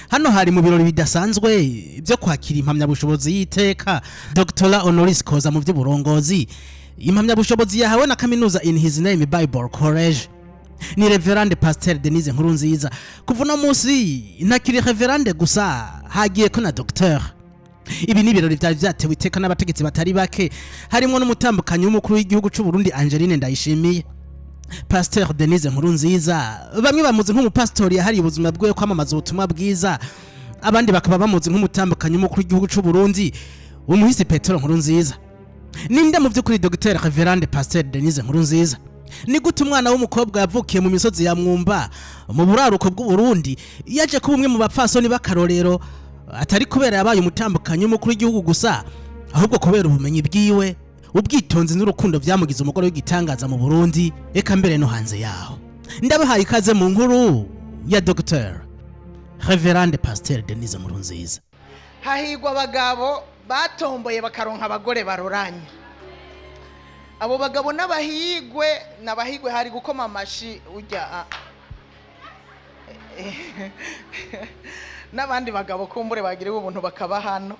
Hano hari mu birori bidasanzwe byo kwakira impamyabushobozi y'iteka Doctorat honoris causa mu by'uburongozi, impamyabushobozi yahawe na kaminuza In His Name Bible College. Ni Reverend Pasteur Denise Nkurunziza. Kuva uno munsi ntakiri Reverend gusa, hagiye ko na Docteur. Ibi ni ibirori byari byatewe iteka n'abategetsi batari bake, harimo n'umutambukanyi w'umukuru w'igihugu cy'u Burundi, Angeline Ndayishimiye. Pasteur Denise Nkurunziza bamwe bamuzi nk'umupasitori yahariye ubuzima bwiwe kwamamaza ubutumwa bwiza, abandi bakaba bamuzi nk'umutambukanyi w'umukuru w'igihugu cy'u Burundi, umuhisi Petero Nkurunziza. Ninde mu by'ukuri Dr Reverend Pasteur Denise Nkurunziza? Ni gute umwana w'umukobwa yavukiye mu misozi ya Mwumba mu buraruko bw'u Burundi yaje kuba umwe mu bapfasoni b'akarorero, atari kubera yabaye umutambukanyi w'umukuru w'igihugu gusa, ahubwo kubera ubumenyi bwiwe, ubwitonzi n'urukundo byamugize umugore w'igitangaza mu Burundi, eka mbere no hanze yaho? Ndabahaye ikaze mu nkuru ya Dr Reverend Pasteur Denise Nkurunziza. Hahigwa abagabo batomboye bakaronka abagore baroranye. Abo bagabo n'abahigwe, n'abahigwe. Hari gukoma amashi ujya n'abandi bagabo kumbure bagiriwe ubuntu bakaba hano.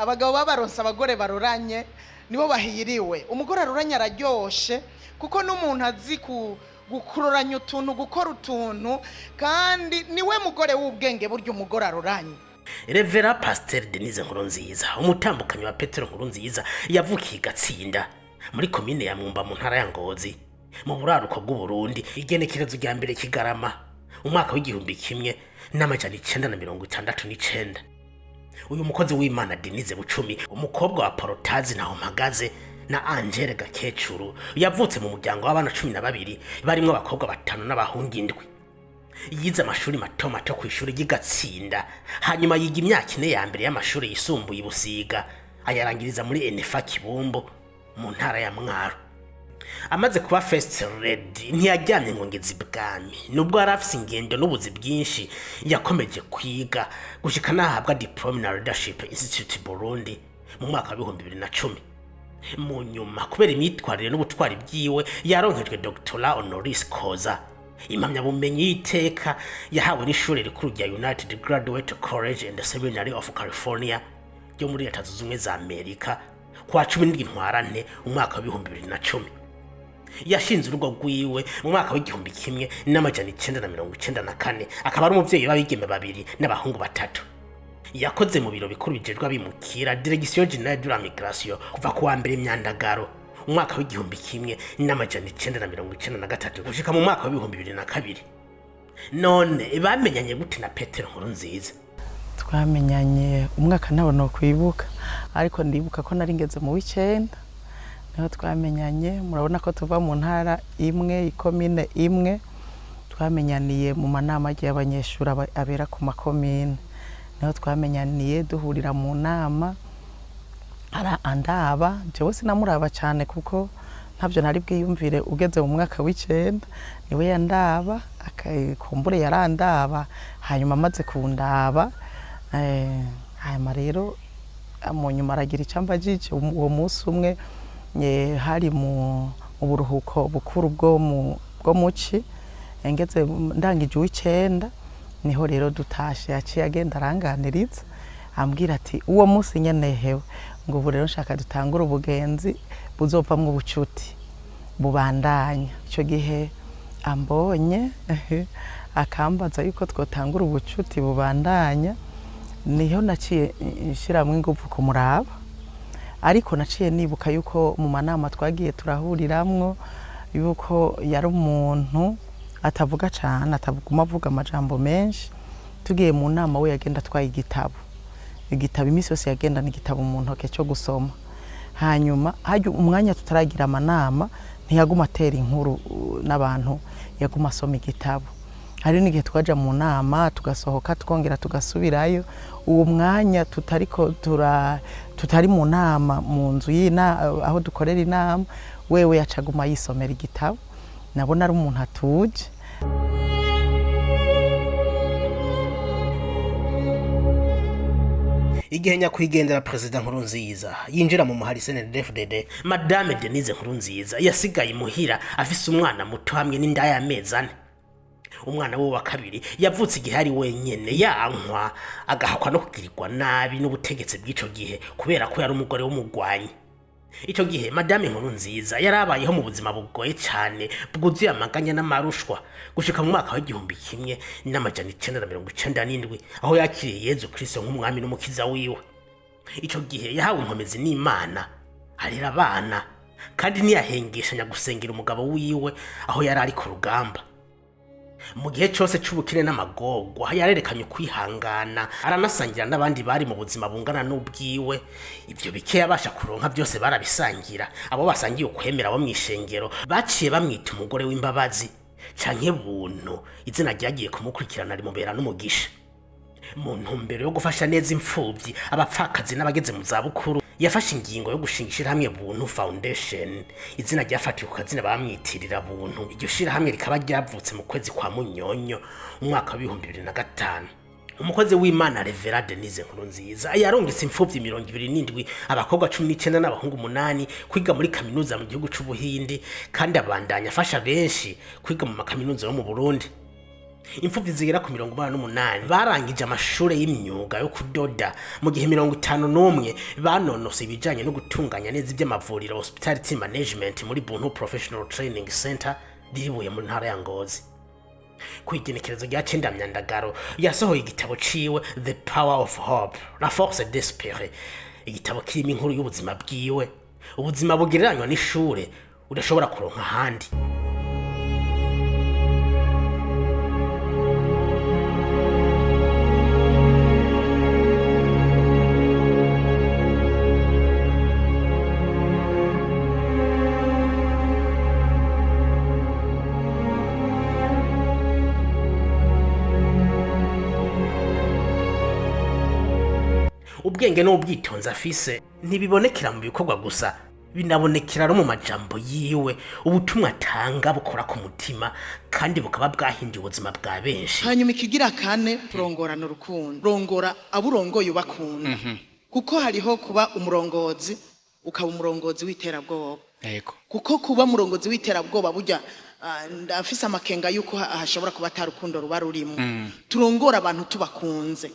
Abagabo babaronse abagore baroranye nibo bahiriwe. Umugore aroranye araryoshe, kuko n'umuntu azi gukururanya utuntu, gukora utuntu, kandi niwe mugore w'ubwenge burya, umugore aroranye. Reverend Pasteur Denise Nkurunziza, umutambukanyi wa Petero Nkurunziza, yavukiye i Gatsinda muri komine ya Mwumba mu ntara ya Ngozi mu buraruko bw'u Burundi, igenekerezo rya 1 Kigarama umwaka w'1969. Uyu mukozi w'Imana Denise Bucumi, umukobwa wa Porotazi Ntaho Mpagaze na Angele Gakecuru, yavutse mu muryango w'abana 12, barimwo abakobwa batanu n'abahungu indwi. Yize amashuri mato mato ku ishuri ry'Igatsinda, hanyuma yiga imyaka 4 ya mbere y'amashuri yisumbuye i Busiga, ayarangiriza muri Enefa Kibumbu mu ntara ya Mwaro. Amaze kuba First Lady ntiyajyamye ngo ngeze ibwami. Nubwo yari afise ingendo n'ubuzi bwinshi, yakomeje kwiga gushika nahabwa diplôme na Leadership Institute Burundi mu mwaka wa 2010. Mu nyuma, kubera imyitwarire n'ubutwari bwiwe, yaronkejwe Doctorat honoris causa, impamyabumenyi y'iteka yahawe n'ishuri rikuru rya United Graduate College and Seminary of California ryo muri Leta Zunze Ubumwe za Amerika kwa 17 Ntwarante umwaka wa 2010. Yashinze urugo rwiwe mu mwaka wa 1994, akaba ari umuvyeyi w'abigeme babiri n'abahungu batatu. Yakoze mu biro bikuru bijejwe abimukira, Direction Générale de la Migration, kuva ku wa 1 Myandagaro umwaka wa 1993 gushika mu mwaka wa 2002. None bamenyanye gute na Petero Nkurunziza? Twamenyanye umwaka ntabwo nokwibuka, ariko ndibuka ko nari ngeze mu w'icenda niho twamenyanye. Murabona ko tuva mu ntara imwe, ikomine imwe. Twamenyaniye mu manama y'abanyeshuri abera ku makomine, niho twamenyaniye, duhurira mu nama. Ara andaba, jewe sinamuraba cyane kuko ntabyo nari bwiyumvire ugeze mu mwaka w'icenda. Niwe yandaba, kumbure yarandaba. Hanyuma amaze kundaba, hanyuma rero mu nyuma aragira icyo ambajije. Uwo munsi umwe, hari mu buruhuko bukuru bwo muci, ngeze ndangije uw'icenda, niho rero dutashe yaciye agenda aranganiriza, ambwira ati uwo munsi nyene: "Hewe," ngo, "ubu rero nshaka dutangure ubugenzi buzovamwo ubucuti bubandanya." Icyo gihe ambonye akambaza yuko twotangura ubucuti bubandanya, niho naciye nshiramwo ingufu kumuraba. Ariko naciye nibuka yuko mu manama twagiye turahuriramwo yuko yari umuntu atavuga cyane, ataguma avuga amajambo menshi. Tugiye mu nama, we yagenda atwaye igitabo, igitabo iminsi yose yagendana igitabo mu ntoke cyo gusoma. Hanyuma hajya umwanya tutaragira amanama, ntiyaguma atera inkuru n'abantu, yaguma asoma igitabo. Hari n'igihe twaja mu nama, tugasohoka, twongera tugasubirayo. Uwo mwanya tutariko tutari mu nama, mu nzu aho dukorera inama, wewe yacaguma yisomera igitabo. Nabona ari umuntu atuje. Igihe nyakwigendera Perezida Nkurunziza yinjira mu muhari CNDD-FDD, Madame Denise Nkurunziza yasigaye imuhira afise umwana muto hamwe n'inda y'amezi 4. Umwana we wa kabiri yavutse igihe ari wenyene, yankwa agahakwa no kugirirwa nabi n'ubutegetsi bw'ico gihe kubera ko yari umugore w'umugwanyi. Ico gihe Madame Nkurunziza yari abayeho mu buzima bugoye cane, bwuzuye amaganya n'amarushwa, gushika mu mwaka wa 1997, aho yakiriye Yezu Kristo nk'umwami n'umukiza wiwe. Ico gihe yahawe inkomezi n'Imana, arera abana, kandi ntiyahengeshanya gusengera umugabo wiwe aho yari ari ku rugamba. Mu gihe cyose c'ubukene n'amagorwa yarerekanye ukwihangana, aranasangira n'abandi bari mu buzima bungana n'ubwiwe. Ibyo bike yabasha kuronka byose barabisangira. Abo basangiye ukwemera bo mw'ishengero baciye bamwita umugore w'imbabazi canke Buntu, izina ryagiye kumukurikirana rimubera n'umugisha. Mu ntumbero yo gufasha neza imfubyi, abapfakazi n'abageze mu zabukuru, yafashe ingingo yo gushinga ishirahamwe Buntu Foundation, izina ryafatiwe ku kazina bamwitirira Buntu. Iryo shirahamwe rikaba ryavutse mu kwezi kwa Munyonyo umwaka wa 2005. Umukozi w'Imana Reverend Denise Nkurunziza yarungitse imfubyi 27, abakobwa 19 n'abahungu 8, kwiga muri kaminuza mu gihugu c'Ubuhindi, kandi abandanya afasha benshi kwiga mu makaminuza yo mu Burundi. Imfubyi zigera ku 88 barangije amashure y'imyuga yo kudoda, mu gihe 51 banonose ibijanye no gutunganya neza iby'amavuriro, hospitality management, muri Buntu Professional Training Center riribuye mu ntara ya Ngozi. Ku igenekerezo rya 9 Myandagaro yasohoye igitabo ciwe The Power of Hope, La Force d'Espérer, igitabo kirimo inkuru y'ubuzima bwiwe, ubuzima bugereranywa n'ishure udashobora kuronka ahandi. Ubwenge n'ubwitonzi afise ntibibonekera mu bikorwa gusa, binabonekera no mu majambo yiwe. Ubutumwa atanga bukora ku mutima kandi bukaba bwahinduye ubuzima bwa benshi. Hanyuma ikigira kane, turongorana urukundo. Rongora abo urongoye ubakunda, kuko hariho kuba umurongozi ukaba umurongozi w'iterabwoba. Kuko kuba umurongozi w'iterabwoba burya, ndafise amakenga yuko hashobora kuba ata rukundo ruba rurimo. Turongora abantu tubakunze.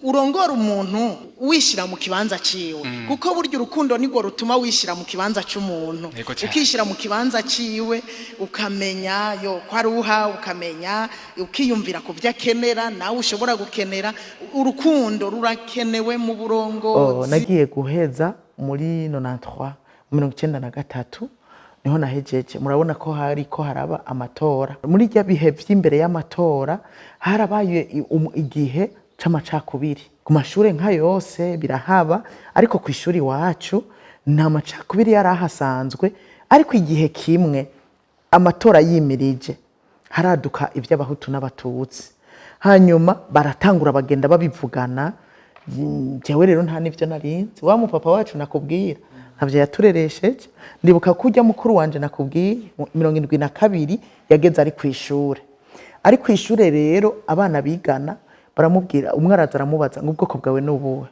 Urongora umuntu wishyira mu kibanza ciwe, kuko burya urukundo nirwo rutuma wishyira mu kibanza c'umuntu. Yego cyane. Ukishyira mu kibanza ciwe, ukamenya yo ko aruha, ukamenya, ukiyumvira ku byo akenera nawe ushobora gukenera. Urukundo rurakenewe mu burongozi. Nagiye guheza muri 93, 93 niho nahejeje. Murabona ko hari ko haraba amatora. Muri rya bihe vy'imbere y'amatora harabaye igihe c'amacakubiri ku mashure nka yose birahaba, ariko ku ishuri iwacu nta macakubiri yari ahasanzwe. Ariko igihe kimwe amatora yimirije haraduka iby'Abahutu n'Abatutsi, hanyuma baratangura bagenda babivugana. Jewe rero nta n'ivyo narinzi. Wa mupapa wacu nakubwira ntavyo yatureresheje. Ndibuka ko ujya mukuru wanje nakubwiye 72 yageze ari kw'ishure. Ari kw'ishure rero abana bigana baramubwira, umwe araza aramubaza ngo ubwoko bwawe ni ubuhe?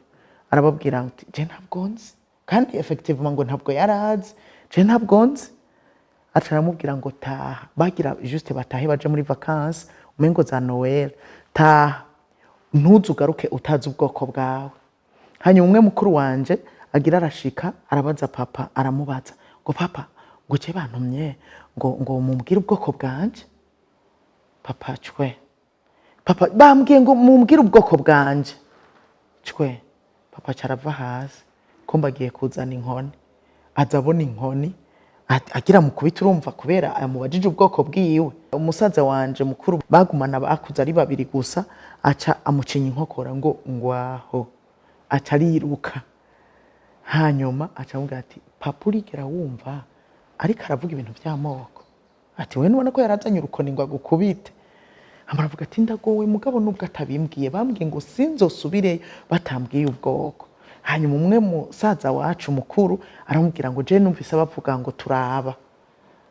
Arababwira ati je ntabwo nzi. Kandi effectivement ngo ntabwo yarazi. Je ntabwo nzi. Aca aramubwira ngo taha. Bagira juste batahe baje muri vacances, umengo za Noël. Taha, ntuzugaruke utazi ubwoko bwawe. Hanyuma umwe mukuru wanje agira arashika arabaza papa, aramubaza ngo papa, ngo ce bantumye ngo mumbwire ubwoko bwanje. Papa cwe, papa bambwiye ngo mumbwire ubwoko bwanje. Cwe, papa carava hasi ko mbagiye kuzana inkoni, aza abona inkoni agira mukubita. Urumva kubera amubajije ubwoko bwiwe. Umusaza wanje mukuru bagumana bakuze ari babiri gusa, aca amucinya inkokora ngo ngwaho, aca ariruka. Hanyuma aca amubwira ati papa, urigera wumva ariko aravuga ibintu by'amoko? Ati we nubona ko yarazanye urukoni ngo agukubite. Hama aravuga ati ndagowe, mugabo nubwo atabimbwiye bambwiye ngo sinzosubireyo batambwiye ubwoko. Hanyuma umwe musaza wacu mukuru aramubwira ngo je numvise bavuga ngo turaba.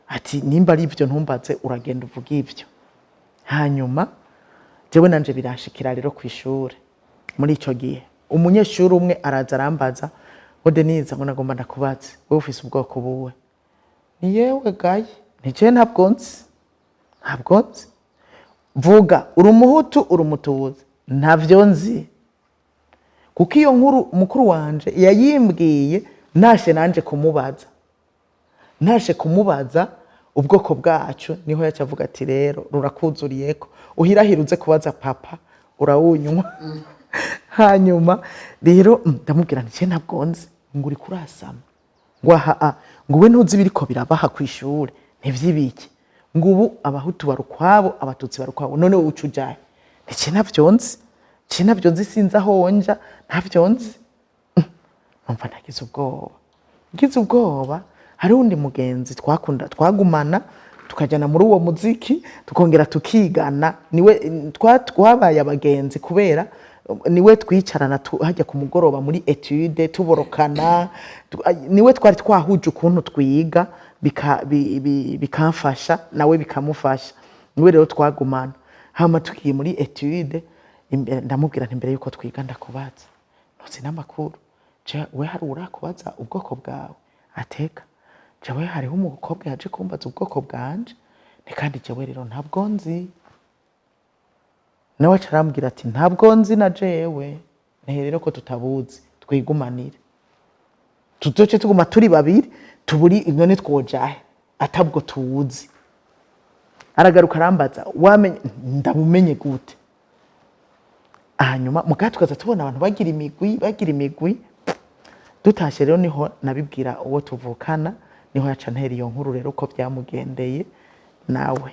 Ati nimba ari ivyo ntumbaze, uragenda uvuga ivyo. Hanyuma jewe nanje biranshikira rero kw'ishure. Muri ico gihe umunyeshuri umwe araza arambaza ngo Denise, ngo nagomba ndakubaze, wewe ufise ubwoko buwe? Ni yewe gaye, ni je ntabwo nzi, ntabwo nzi. Vuga, uri umuhutu, uri umututsi? Ntavyo nzi. Kuko iyo nkuru mukuru wanje yayimbwiye nashe nanje kumubaza, ntashe kumubaza ubwoko bwacu, niho yaca avuga ati: "Rero rurakuzuriyeko, uhirahira uze kubaza papa urawunywa." Hanyuma rero ndamubwira nti: "Ntabwo nzi." Ngo: "Uri kurasama." Ngo: "Aha a." Ngo: "We ntuzi ibiriko birabaha ku ishure?" Ntivyibiki? Ngo: "Ubu abahutu bari ukwabo, abatutsi bari ukwabo, none wowe uca ujahe?" Nti: "Ntabyo nzi, je ntabyo nzi, sinzi aho nja, ntabyo nzi." Numva nagize ubwoba, ngize ubwoba. Hari uwundi mugenzi twakunda, twagumana, tukajyana muri uwo muziki, tukongera tukigana. Niwe twabaye abagenzi kubera niwe twicarana hajya ku mugoroba muri étude, tuborokana. Niwe twari twahuje ukuntu twiga, bikamfasha, nawe bikamufasha. Niwe rero twagumana. Hama tugiye muri étude imbere, ndamubwira nti: "Mbere yuko twiga ndakubaza, ntuzi n'amakuru, we hari urakubaza ubwoko bwawe?" Ateka: "Jewe hariho umukobwa yaje kumbaza ubwoko bwanje." Ni kandi jewe rero ntabwo nzi. Nawe aca arambwira ati: "Ntabwo nzi na jewe." Ntehe rero ko tutabuzi, twigumanire, tuzoce tuguma turi babiri tuburi. None twojahe atabwo tuwuzi? Aragaruka arambaza: "Wamenye?" Ndabumenye gute? Hanyuma muga tukaza tubona abantu bagira imigwi, bagira imigwi. Dutashe rero niho nabibwira uwo tuvukana, niho yaca ntera iyo nkuru rero uko byamugendeye nawe.